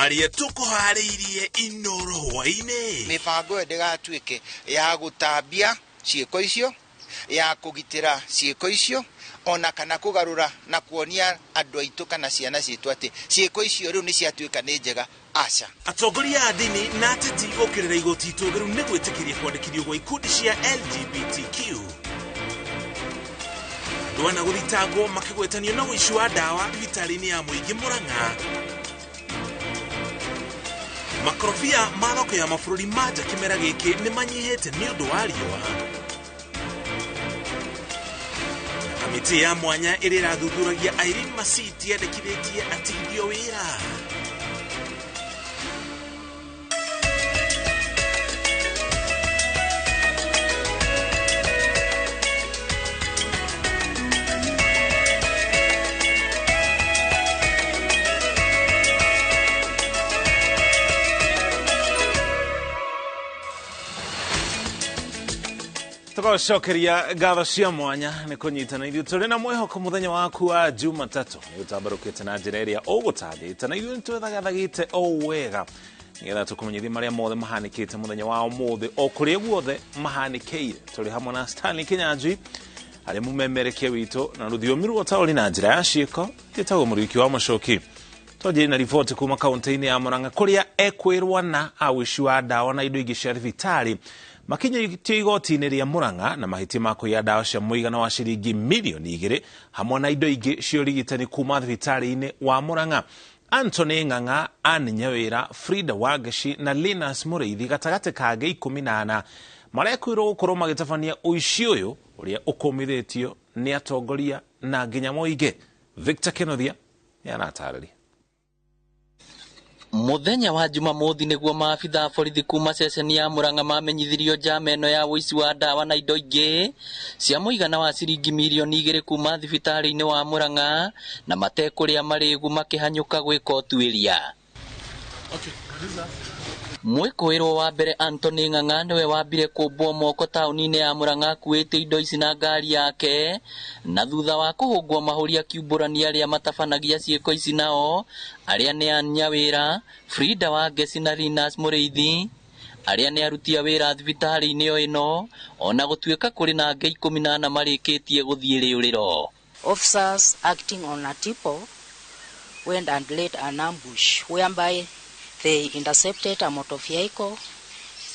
Marĩa tũkũharĩirie Inoro hwaĩ-inĩ. Mĩbango ĩyo ndĩgatuĩke ya gũtambia ciĩko icio, ya kũgitĩra ciĩko icio, ona kana kũgarũra na kuonia andũ aitũ kana ciana citũ atĩ ciĩko icio rĩu nĩ ciatuĩka nĩ njega. Aca. Atongoria a ndini na ateti gũkĩrĩra igoti itũgĩru nĩ gwĩtĩkĩria kwandĩkithio gwa ikundi cia LGBTQ. Andũ ana gũthitangwo makĩgwetanio na ũici wa ndawa thibitarĩ-inĩ ya mũingĩ Murang'a. Makorobia ma thoko ya mabũrũri ma nja kĩmera gĩkĩ nĩ manyihĩte nĩ ũndũ wa riũa. Kamĩtĩ ya mwanya ĩrĩa ĩrathuthuragia Irene Masit yandĩkithĩtie atigithio wĩra. Tũgacokeria ngatho cia mwanya nĩ kũnyitana ithuĩ tũrĩ na mwĩhoko mũthenya waku wa Jumatatũ nĩ ũtambarũkĩte na njĩra ĩrĩa ũgũtanyĩte, na ithuĩ nĩ twĩthagathagĩte o wega nĩgetha tũkũmenyithie marĩa mothe mahanĩkĩte mũthenya wa ũmũthĩ o kũrĩa guothe mahanĩkĩire. Tũrĩ hamwe na Stanley Kinyanjui arĩ mũmemerekia witũ na rũthiomi rwa ũtaũri na njĩra ya ciĩko ĩtagwo Mũriũki wa Mũcoki. Twanjĩrĩrie na riboti kuma kaunti-inĩ ya Murang'a kũrĩa ekwĩrwo na awĩci wa ndawa na indo ingĩ cia thibitarĩ makinyĩtio igoti-inĩ rĩa Murang'a na mahĩtia ma kũiya ndawa cia mũigana wa ciringi mirioni igĩrĩ hamwe na indo ingĩ cia ũrigitani kuma thibitarĩ-inĩ wa Murang'a. Anthony Ng'ang'a, Anne Nyawĩra, Frida Wangeci na Linus Mũrĩithi gatagatĩ ka angĩ 14 marekwĩrwo gũkorwo magĩtabania ũici ũyũ ũrĩa ũkũmithĩtio nĩ atongoria na nginya mũingĩ. Victor Kenothia nĩ aratarĩria. Mũthenya wa Jumamothi nĩguo maabitha a borithi kuma ceceni ya Murang'a mamenyithirio njama ĩno ya ũici wa ndawa na indo ingĩ cia mũigana wa ciringi mirioni igĩrĩ kuma thibitarĩ-inĩ wa Murang'a na matekũrĩa marĩgu makĩhanyũka gwĩka ũtuĩria. Mwĩkũĩrwo wa mbere Anthony Ng'ang'a nĩwe wambire kũmbwo moko taũni-inĩ ya Murang'a akuĩte indo ici na ngari yake, na thutha wa kũhũngwo mahũri akiumbũrania arĩa matabanagia ciĩko ici nao arĩa nĩ Ann Nyawĩra, Frida Wangeci na Linus Mũrĩithi arĩa nĩ aruti a wĩra thibitarĩ-inĩ o ĩno, ona gũtuĩka kũrĩ na angĩ 14 marĩkĩtie gũthiĩ rĩũrĩro. Officers acting on a tip-off went and laid an ambush whereby they intercepted a motor vehicle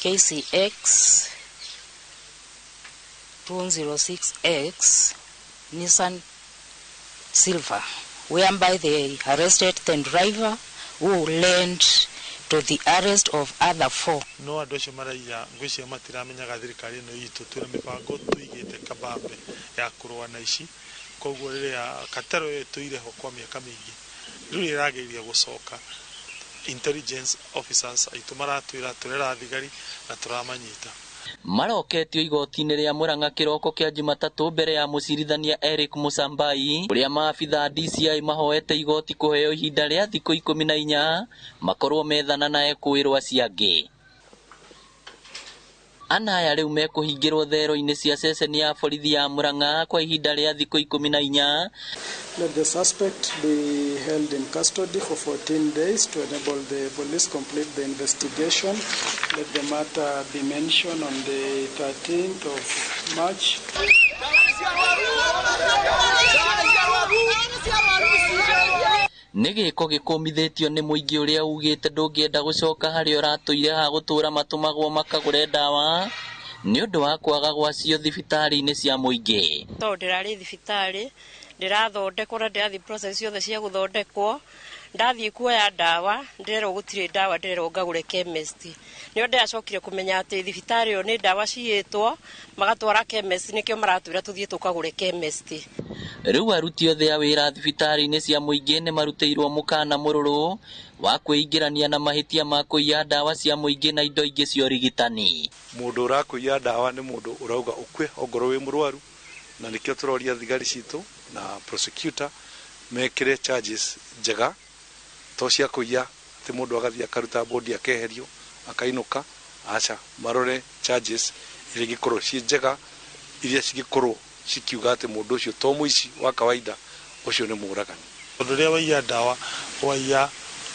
KCX 206X Nissan Silver, whereby they arrested the driver who led to the arrest of other four. No andũ acio maraiya ngwĩciria matiramenyaga thirikari ĩno itũ twĩna mĩbango tũigĩte kabambe ya kũrũa na ici, koguo rĩrĩa katero ĩyo ĩtũire ho kwa mĩaka mĩingĩ rĩu ĩrageria gũcoka. Intelligence officers aitũ maratwĩra tũrera thigari na tũramanyita. Maroketio igoti-inĩ rĩa Murang'a kĩroko kĩa Jumatatũ mbere ya mũcirithania Eric Musambai ũrĩa maabitha DCI mahoete igoti kũheo ihinda rĩa thikũ 14 makorwo methana na ekũĩrwo acio angĩ. Ana aya rĩu mekũhingĩrwo thero-inĩ cia ceceni ya borithi ya Murang'a kwa ihinda rĩa thikũ 14. Let the suspect be held in custody for 14 days to enable the police complete the investigation. Let the matter be mentioned on the 13th of March. Nĩ gĩko gĩkũmithĩtio nĩ mũingĩ ũrĩa ugĩte ndũngĩenda gũcoka harĩa ũratũire ha gũtũra matũmagwo makagũre ndawa nĩ ũndũ wa kwaga gwacio thibitarĩ-inĩ cia mũingĩ. Tondũ ndĩrarĩ thibitarĩ ndĩrathondekwo na ndĩrathiĩ process ciothe cia gũthondekwo, ndathiĩ kuoya ndawa ndĩrerwo gũtirĩ ndawa, ndĩrerwo ngagũre chemist. Nĩo ndĩracokire kũmenya atĩ thibitarĩ ĩyo nĩ ndawa ciyĩtwo magatwara chemist, nĩkĩo maratwĩra tũthiĩ tũkagũre chemist. Rĩu aruti othe a wĩra thibitarĩ-inĩ cia mũingĩ nĩ marutĩirwo mũkana mũrũrũ wa kwĩingĩrania na mahĩtia ma kũiya ndawa cia mũingĩ na indo ingĩ cia ũrigitani. Mũndũ ũrakũiya ndawa nĩ mũndũ ũrauga ũkue ongorwo wĩ mũrwaru, na nĩkĩo tũroria thigari citũ na prosecutor mekĩre charges njega to cia kũiya atĩ mũndũ agathiĩ akaruta bodi akeherio akainũka. Aca, marore charges iria ingĩkorwo ciĩ njega, iria cingĩkorwo cikiuga atĩ mũndũ ũcio to mũici wa kawaida, ũcio nĩ mũragani. Ũndũ ũrĩa waiya ndawa, waiya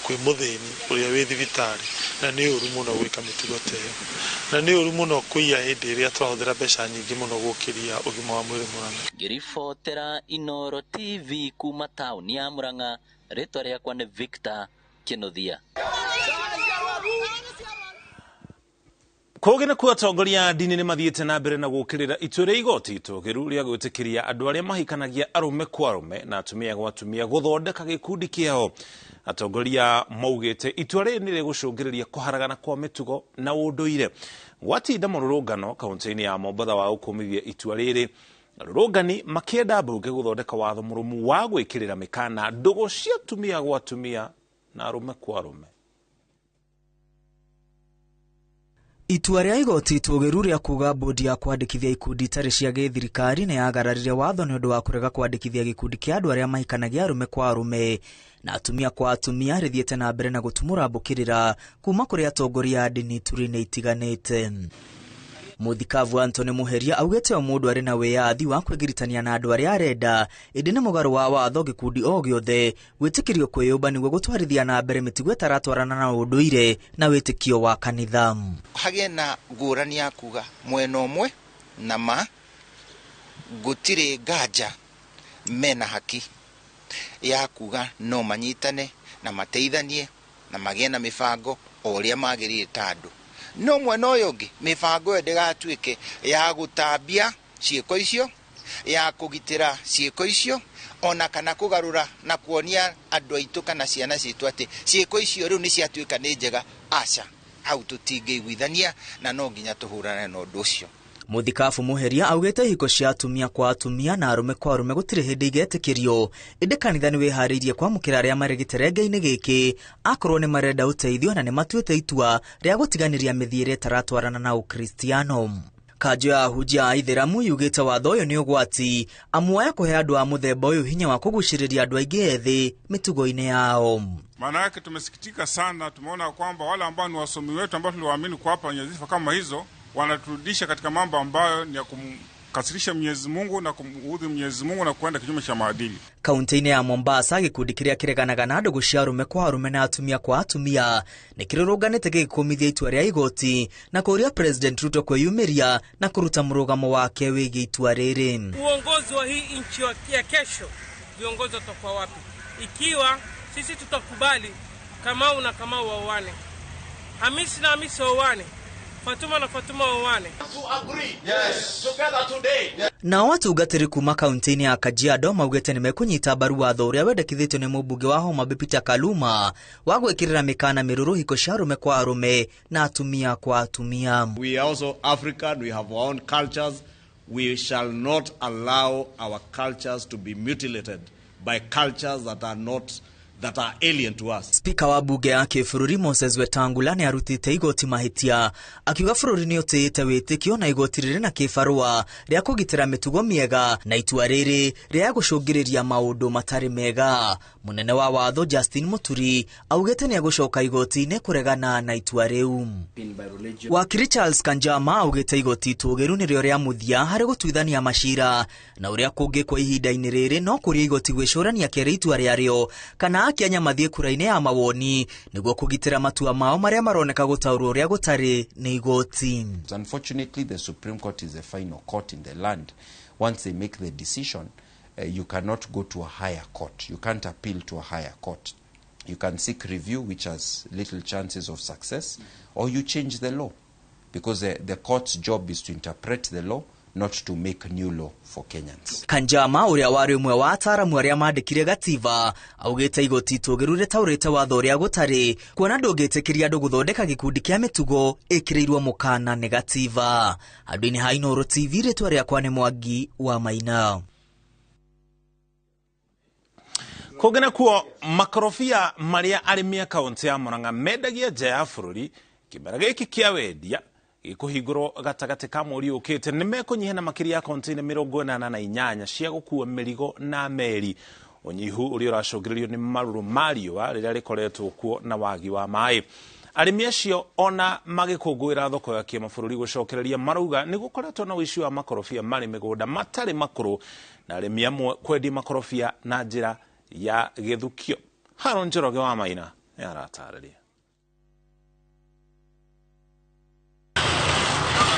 Kwĩ mũthĩni ũrĩa wĩ thibitarĩ, na nĩ ũru mũno gwĩka mĩtugo ta ĩyo, na nĩ ũru mũno kũiya hĩndĩ ĩrĩa tũrahũthĩra mbeca nyingĩ mũno gũkĩria ũgima wa mwĩrĩ Mũrang'a. Ngĩribotera Inoro TV kuma taũni ya Murang'a, rĩtwa rĩakwa nĩ Victor Kinuthia. Kũngĩ nĩkuo atongoria a ndini nĩ mathiĩte na mbere na gũkĩrĩra itua rĩa igoti itũgĩru rĩa gwĩtĩkĩria andũ arĩa mahikanagia arũme kwa arũme na atumia gwa atumia gũthondeka gĩkundi kĩao. Atongoria maugĩte itua rĩrĩ nĩ rĩgũcũngĩrĩria kũharagana kwa mĩtugo na ũndũire. Gwatinda mũrũrũngano kaunti-inĩ ya Mombatha wa gũkũmithia itua rĩrĩ, arũrũngani makĩenda mbunge gũthondeka watho mũrũmu wa gwĩkĩrĩra mĩkana ndũgũ cia atumia gwa atumia na arũme kwa arũme. Itua rĩa igoti itũgĩru rĩa kuga bodi ya kwandĩkithia ikundi itarĩ cia gĩthirikari nĩ yagararire watho nĩ ũndũ wa kũrega kwandĩkithia gĩkundi kĩa andũ arĩa mahikanagia arũme kwa arũme na atumia kwa atumia rĩthiĩte na mbere na gũtumũra mbũkĩrĩra kuma kũrĩ atongoria a ndini ituri-inĩ itiganĩte. Mũthikabu Anthony Muheria augĩte o mũndũ arĩ na wĩyathi wa kwĩgiritania na andũ arĩa arenda, ĩndĩ nĩ mũgarũ wa watho gĩkundi o gĩothe gwĩtĩkĩrio kwĩyũmba nĩguo gũtwarithia na mbere mĩtugo ĩtaratwarana na ũndũire na wĩtĩkio wa kanitha. Hagĩe na ngũrani ya kuga mwena ũmwe na ma gũtirĩ nganja mena haki ya kuga no manyitane na mateithanie na magĩe na mĩbango o ũrĩa magĩrĩire ta andũ. No mwena ũyũ ũngĩ mĩbango ĩyo ndĩgatuĩke ya gũtambia ciĩko icio, ya kũgitĩra ciĩko icio, ona kana kũgarũra na kuonia andũ aitũ kana ciana citũ atĩ ciĩko icio rĩu nĩ ciatuĩka nĩ njega. Aca, hau tũtingĩiguithania na no nginya tũhũrane na ũndũ ũcio. Mũthikabu Muheria augĩte ihiko cia atumia kwa atumia na arũme kwa arũme gũtirĩ hĩndĩ igetĩkĩrio, ĩndĩ kanitha nĩ wĩharĩirie kwamũkĩra arĩa marĩ gĩterenge-inĩ gĩkĩ akorwo nĩ marenda ũteithio na nĩ matuĩte itua rĩa gũtiganĩria mĩthiĩre ĩtaratwarana na Ũkristiano. Kanjũ ya ahunjia a Ithĩramu yugĩte watho ũyũ nĩ ũgwati, amu waya kũhe andũ a mũthemba ũyũ hinya wa kũgucĩrĩria andũ aingĩ ethĩ mĩtugo-inĩ yao. Maana yake tumesikitika sana, tumeona kwamba wale ambao ni wasomi wetu ambao tuliwaamini kuwapa nyadhifa kama hizo wanaturudisha katika mambo ambayo ni ya kumkasirisha Mwenyezi Mungu na kumuudhi Mwenyezi Mungu na kuenda kinyume cha maadili. Kaunti-inĩ ya Mombasa gĩkundi kĩrĩa kĩreganaga na ndũgũ cia arũme kwa arũme na atumia kwa atumia nĩ kĩrũrũnganĩte gĩgĩkũmithia itua rĩa igoti na kũũria President Ruto kwĩyumĩria na kũruta mũrũgamo wake wĩgiĩ itua rĩrĩ. Uongozi wa hii nchi ya kesho, viongozi watakuwa wapi ikiwa sisi tutakubali Kamau na Kamau waoane, Hamisi na Hamisi waoane, Fatuma na Fatuma waoane? Nao atungatĩri kuma kaunti-inĩ ya Kajiado maugĩte nĩ mekũnyita mbaru watho ũrĩa wendekithĩtio nĩ mũmbunge wa Homa Bay Peter Kaluma wa gwĩkĩrĩra mĩkana mĩrũrũ hiko cia arũme kwa arũme na atumia kwa atumia. We are also African, we have our own cultures. We shall not allow our cultures to be mutilated by cultures that are not that are alien to us. Spika wa bunge ya kĩbũrũri Moses Wetangula nĩ arutĩte igoti mahĩtia akiuga bũrũri nĩ ũtĩĩte wĩtĩkio na igoti rĩrĩ na kĩbarũa rĩa kũgitĩra mĩtugo mĩega na itua rĩrĩ rĩa gũcũngĩrĩria maũndũ matarĩ mega. Mũnene wa watho Justin Muturi augĩte nĩ egũcoka igoti-inĩ kũregana na itua rĩu. Wakiri Charles Kanjama augĩte igoti itũgĩru nĩrĩo rĩa mũthia harĩ gũtuithania macira na ũrĩa kũngĩkwo ihinda-inĩ rĩrĩ no kũria igoti gwĩcũrania kerĩ itua rĩarĩo kana Akenya mathiĩ kura-inĩ ya mawoni nĩguo kũgitĩra matua mao marĩa maroneka gũtaũrwo ũrĩa gũtarĩ nĩ igoti. Unfortunately, the Supreme Court is the final court in the land. Once they make the decision, you cannot go to a higher court. You can't appeal to a higher court. You can seek review, which has little chances of success, or you change the law, because the court's job is to interpret the law, not to make new law for Kenyans. Kanjama ũrĩa warĩ ũmwe wa ataaramu arĩa mandĩkire gatiba augĩte igoti itũgĩru rĩtaũrĩte watho ũrĩa gũtarĩ kuona ndũngĩtĩkĩria andũ gũthondeka gĩkundi kĩa mĩtugo ĩkĩrĩirwo mũkana nĩ gatiba. Handũ-inĩ ha Inooro TV, rĩtwa rĩakwa nĩ Mwangi wa Maina. Kũngĩ nakuo makorobia marĩa arĩmi a kaunti ya Murang'a mendagia nja ya bũrũri kĩmera gĩkĩ kĩa wendia gĩkũhingũrwo gatagatĩ ka mweri ũkĩte nĩ mekũnyiha na makĩria ya kaunti-inĩ 88 cia gũkua mĩrigo na meri. Ũnyihu ũrĩa ũracũngĩrĩrio nĩ marũrũ ma riũa rĩrĩa rĩkoretwo kuo na wagi wa maĩ. Arĩmi acio ona magĩkũngũĩra thoko ya kĩmabũrũri gũcokereria marauga nĩ gũkoretwo na ũici wa makorobia marĩ mĩgũnda matarĩ makũrũ na arĩmi amwe kwendia makorobia na njĩra ya gĩthukio. Haron Njoroge wa Maina Nĩ aratarĩria.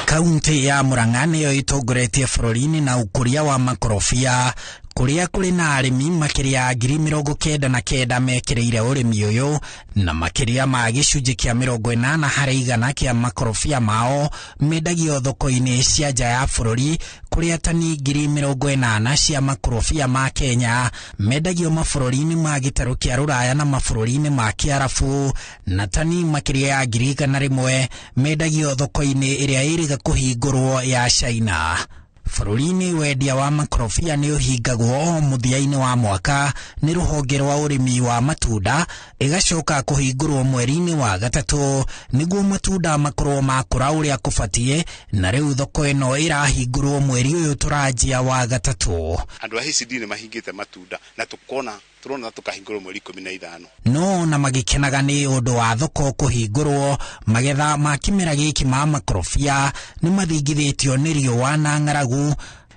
Kaunti ya Murang'a nĩyo ĩtongoretie bũrũri-inĩ na ũkũria wa makorobia, kũrĩa kũrĩ na arĩmi makĩria ya 99,000 mekĩrĩire ũrĩmi ũyũ, na makĩria ma gĩcunjĩ kĩa 80% kĩa makorobia mao mendagio thoko-inĩ cia nja ya bũrũri, kũrĩa tani 80,000 cia makorobia ma Kenya mendagio mabũrũri-inĩ ma gĩtarũ kĩa Rũraya na mabũrũri-inĩ ma Kĩarabu, na tani makĩria ya 101,000 mendagio thoko-inĩ ĩrĩa ĩrĩga kũhingũrwo ya China. Bũrũri-inĩ wendia wa makorobia nĩ ũhingagwo o mũthia-inĩ wa mwaka nĩ rũhonge rwa ũrĩmi wa matunda, ĩgacoka kũhingũrwo mweri-inĩ wa gatatũ nĩguo matunda makorwo makũra ũrĩa kũbatiĩ, na rĩu thoko ĩno ĩrahingũrwo mweri ũyũ tũranjia wa gatatũ. Andũ a HCD nĩ mahingĩte matunda na tukona turona tukahingũrwo mweri 15. No na magĩkenaga nĩ ũndũ wa thoko kũhingũrwo, magetha ma kĩmera gĩkĩ ma makorobia nĩ mathingithĩtio nĩ riũa na ng'aragu,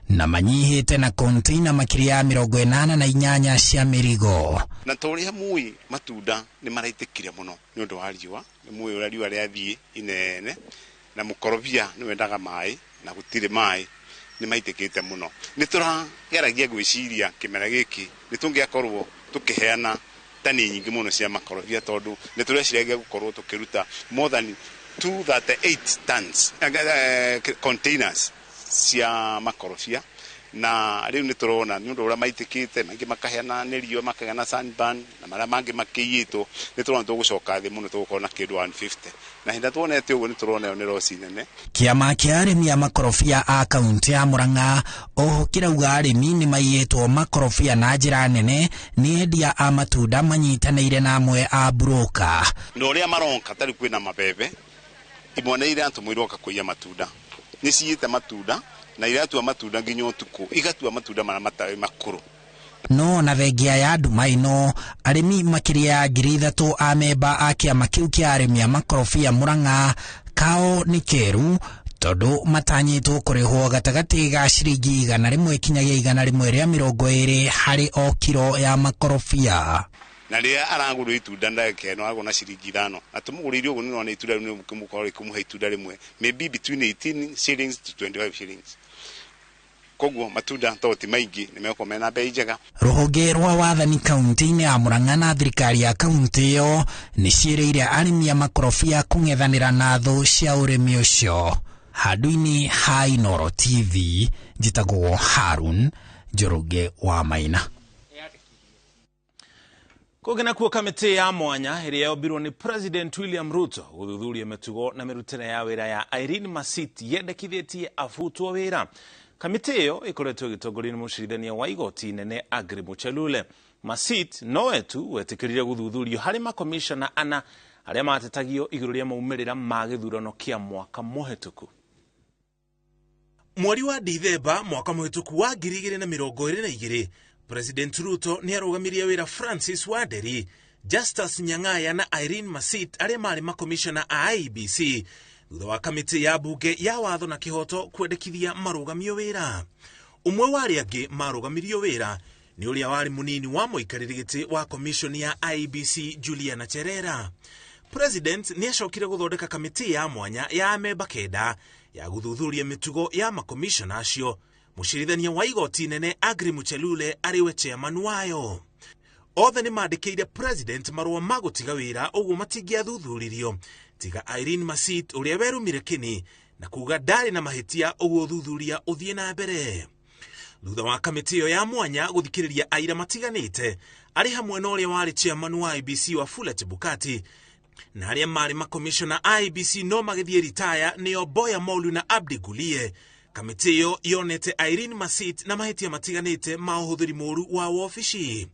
na manyihĩte na konteina makĩria ya 88 cia mĩrigo. Na ta ũrĩa mũĩ matunda nĩ maraitĩkire mũno nĩ ũndũ wa riũa, nĩ mũĩ ũrĩa riũa rĩathiĩ inene, na mũkorobia nĩ wendaga maĩ na gũtirĩ maĩ, nĩ maitĩkĩte mũno. Nĩ tũrageragia gwĩciria kĩmera gĩkĩ nĩ tũngĩakorwo tũkĩheana tani nyingĩ mũno cia makorobia, tondũ nĩ tũreciragia gũkorwo tũkĩruta more than 238 tons containers cia makorobia, na rĩu nĩ tũrona nĩ ũndũ ũrĩa maitĩkĩte, maingĩ makaheana nĩ riũa, makagĩa sunburn, na marĩa mangĩ makĩiyĩtwo, nĩ tũrona tũgũcoka thĩ mũno, tũgũkorwo na kĩndũ 150, na hĩndĩ tuonete ũguo nĩ tũrona ĩyo nĩ loss nene. Kĩama kĩa arĩmi a makorobia a kaunti ya Murang'a oho kĩrauga arĩmi nĩ maiyĩtwo makorobia na njĩra nene nĩ endia a matunda manyitanĩire na amwe a broker. Na ũrĩa maronka tarĩ kwĩna mabebe, imwe iratũmĩrwo kũiya matunda, nĩ ciyĩte matunda na iratua matunda nginya ũtukũ, igatua matunda marĩa matarĩ makũrũ. No na thengia ya nduma ĩno, arĩmi makĩria ya 3,000 a memba a kĩama kĩu kĩa arĩmi a makorobia Murang'a kao nĩ keru, tondũ matanyĩtwo kũrĩhwo gatagatĩ ga ciringi 100 kinyagia 120 harĩ o kiro ya makorobia. Na rĩrĩa aragũrwo itunda ndagĩka ĩno agũra na ciringi 5, na tũmũgũrĩire ũguo nĩ itunda rĩu nĩ kũmũhe itunda rĩmwe maybe between 18 shillings to 25 shillings. Koguo matunda to ti maingĩ nĩ megũkorwo mena bei njega. Rũhonge rwa wathani kaunti-inĩ ya Murang'a na thirikari ya kaunti ĩyo nĩ ciĩrĩire arĩmi a makorobia kũng'ethanĩra na thũ cia ũrĩmi ũcio. Handũ-inĩ ha Inooro TV, njĩtagwo Harun Njoroge wa Maina. Kũngĩ nakuo kamĩtĩ ya mwanya ĩrĩa yombirwo nĩ President William Ruto gũthuthuria mĩtugo na mĩrutĩre ya wĩra ya Irene Masit yendekithĩtie abutwo wĩra. Kamĩtĩ ĩyo ĩkoretwo ĩgĩtongorio nĩ mũcirithania wa igoti inene Aggrey Muchelule. Masit nowe tu wetĩkĩrire gũthuthurio harĩ makomishona ana arĩa matetagio igũrũ rĩa maumĩrĩra ma gĩthurano kĩa mwaka mũhetũku. Mweri wa Dithemba mwaka mũhetũku wa 2022, President Ruto nĩ arũgamirie wĩra Francis Wanderi, Justus Nyang'aya na Irene Masit arĩa marĩ makomishona a IEBC thutha wa kamĩtĩ ya bunge ya watho na kĩhoto kwendekithia marũgamio wĩra. Ũmwe wa arĩa angĩ marũgamirio wĩra nĩ ũrĩa warĩ mũnini wa mũikarĩri gĩtĩ wa komishoni ya IEBC Juliana Cherera. President nĩ acokire gũthondeka kamĩtĩ ya mwanya ya amemba 9 ya gũthuthuria mĩtugo ya makomishona acio. Mũcirithania wa igoti inene Aggrey Muchelule arĩ we chairman wayo. Othe nĩ mandĩkĩire president marũa ma gũtiga wĩra ũguo matingĩathuthuririo, tiga Irene Masit ũrĩa werumire kĩni na kuga ndarĩ na mahĩtia ũguo ũthuthuria ũthiĩ na mbere. Thutha wa kamĩtĩ ĩyo ya mwanya gũthikĩrĩria aira matiganĩte arĩ hamwe na ũrĩa warĩ chairman wa IEBC Wafula Chebukati na arĩa marĩ makomishona IEBC no magĩthiĩ ritaya nĩo Boya Molu na Abdi Gulie. Kamĩtĩ ĩyo yonete Irene Masit na mahĩtia matiganĩte ma ũhũthĩri mũũru wa wabici.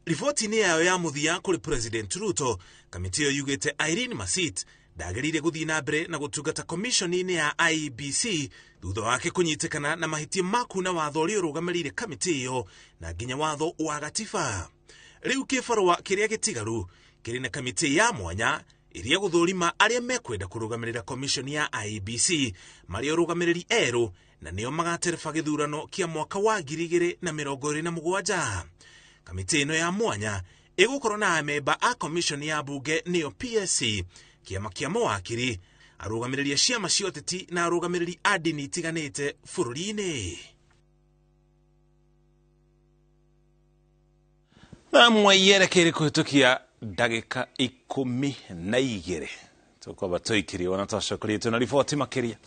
Riboti-inĩ yayo ya mũthia kũrĩ President Ruto, kamĩtĩ ĩyo yugĩte Irene Masit ndagĩrĩire gũthiĩ na mbere na gũtungata komishoni-inĩ ya IEBC thutha wake kũnyitĩkana na mahĩtia ma kuna watho ũrĩa ũrũgamĩrĩire kamĩtĩ ĩyo na nginya watho wa gatiba. Rĩu kĩbarũa kĩrĩa gĩtigaru kĩrĩ na kamĩtĩ ya mwanya ĩrĩa gũthũrima arĩa mekwenda kũrũgamĩrĩra komishoni ya IEBC marĩ ũrũgamĩrĩri erũ na nĩo magatereba gĩthurano kĩa mwaka wa 2027. Kamĩtĩ ĩno ya mwanya Ĩgũkorwo na amemba a commission ya mbunge nĩyo PSC, kĩama kĩa mawakiri, arũgamĩrĩri a ciama cia ũteti na arũgamĩrĩri a ndini itiganĩte bũrũri-inĩ. Thaa yerekeire kũhĩtũkia ndagĩka 12 tũkwamba tũikĩrie ona twacokerie na riboti makĩria.